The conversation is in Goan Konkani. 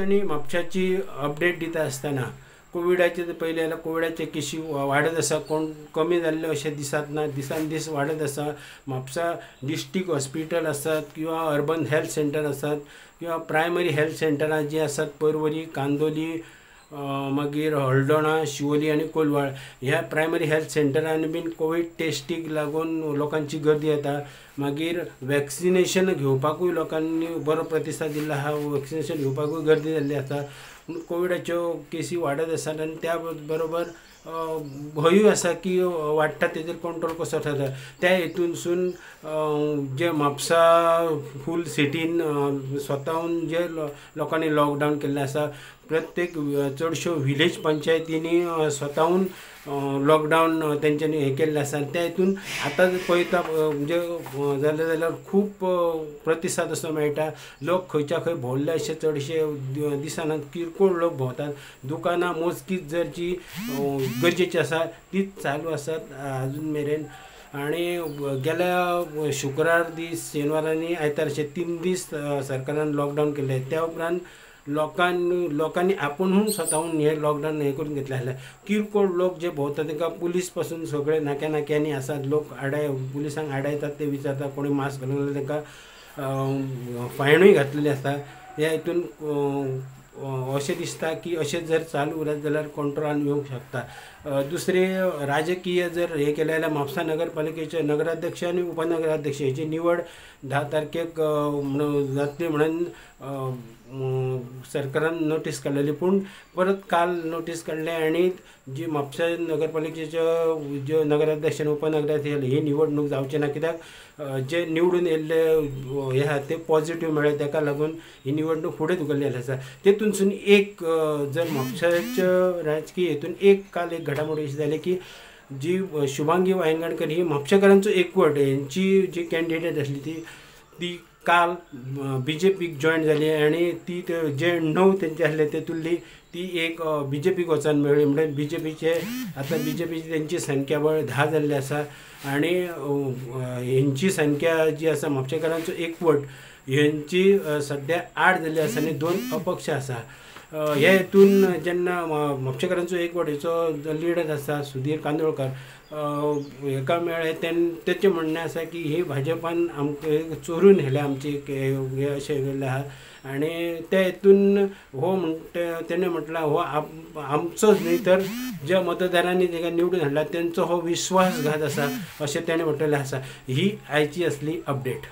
आनी म्हापशाची अपडेट दिता आसतना कोविडाचे पयलें जाल्यार कोविडाचे केशी वाडत आसा, कोण कमी जाल्ले अशें दिसत ना, दिसान दीस वाडत आसा. म्हापसा डिस्ट्रीक्ट हॉस्पिटल आसात किंवां अर्बन हेल्थ सेंटर आसात किंवां प्रायमरी हेल्थ सेंटरां जीं आसात पर्वरी, कांदोली, मागीर हळदोणा, शिवोली आनी कोलवाळ ह्या प्रायमरी हेल्थ सेंटरांनी बीन कोवीड टेस्टीक लागून लोकांची गर्दी येता. मागीर वॅक्सिनेशन घेवपाकूय लोकांनी बरो प्रतिसाद दिल्लो आहा, वॅक्सिनेशन घेवपाकूय गर्दी जाल्ली आसा. कोविडाच्यो केसी वाडत आसात आनी त्या बरोबर भंयूय आसा की वाडटा तेजेर कंट्रोल कसो जाता. त्या हेतूनसून जे म्हापसा फूल सिटीन स्वताहून जे लोकांनी लॉकडावन केल्लें आसा, प्रत्येक चडश्यो विलेज पंचायतींनी स्वताहून लॉकडावन तेंच्यांनी हें केल्लें आसा. आनी त्या हितून आतां पळयता म्हणजे जालें जाल्यार खूब प्रतिसाद असो मेळटा. लोक खंयच्या खंय भोंवल्ले अशे चडशे दिसनात, किरकोळ लोक भोंवतात. दुकानां मोजकीच जर जी गरजेची आसा तीच चालू आसात आजून मेरेन. आनी गेल्या शुक्रार दीस, शेनवार आनी आयतार अशे 3 दीस सरकारान लॉकडावन केल्लें. त्या उपरांत लोकांनी आपुणून स्वताहून हें लॉकडावन हें करून घेतलें आसलें. किरकोळ लोक जे भोंवता तांकां पुलीस पासून सगळे नाक्या नाक्यांनी आसात लोक, पुलिसांक आडायतात, ते विचारतात कोणी मास्क घालून जाल्यार तांकां फायनूय घातलेली आसता. ह्या हितून अशें दिसता की अशें जर चालू उरत जाल्यार कंट्रोलान येवंक शकता. दुसरें राजकीय जर हें केलें जाल्यार म्हापसा नगरपालिकेचे नगराध्यक्ष आनी उपनगराध्यक्ष हेची निवड 10 तारखेक म्हणून जातली म्हणून सरकारान नोटीस काडलेली, पूण परत काल नोटीस काडले आनी जी म्हापसा नगरपालिकेच्यो ज्यो नगराध्यक्ष आनी उपनगराध्यक्ष ही निवडणूक जावची ना, कित्याक जे निवडून येयल्ले हे आहा ते पॉझिटीव मेळ्ळे, ताका लागून ही निवडणूक फुडें धुकल्लेली आसा. तेतूनसून एक जर म्हापशाच्या राजकीय हेतून एक काल एक घडामोड अशी जाली की जी शुभांगी वायंगणकर ही म्हापशेकारांचो एकवट हेंची जी कॅन्डिडेट आसली ती काल बीजेपीक जॉयन जाली आनी ती जे 9 तेंचे आसले तेतुली ती एक बीजेपीक वचून मेळ्ळी. म्हणल्यार बीजेपीचे आतां बीजेपीची तेंची संख्याबळ 10 जाल्ली आसा आनी हेंची संख्या जी आसा म्हापशेकारांचो एकवट हेंची सद्या 8 जाल्ली आसा आनी 2 अपक्ष आसा. हे हितून जेन्ना म्हापशेकारांचो एकवट हेचो लिडर आसा सुधीर कांदोळकर हेका मेळ्ळें तेचें म्हणणें आसा की ही भाजपान आमकां चोरून व्हेल्या आमची हे अशें केल्लें आहा आनी त्या हितून हो म्हणटा तेणें म्हटलां हो आमचोच न्ही तर ज्या मतदारांनी ताका निवडून हाडला तेंचो हो विश्वासघात आसा अशें तेणें म्हटलेलें आसा. ही आयची आसली अपडेट.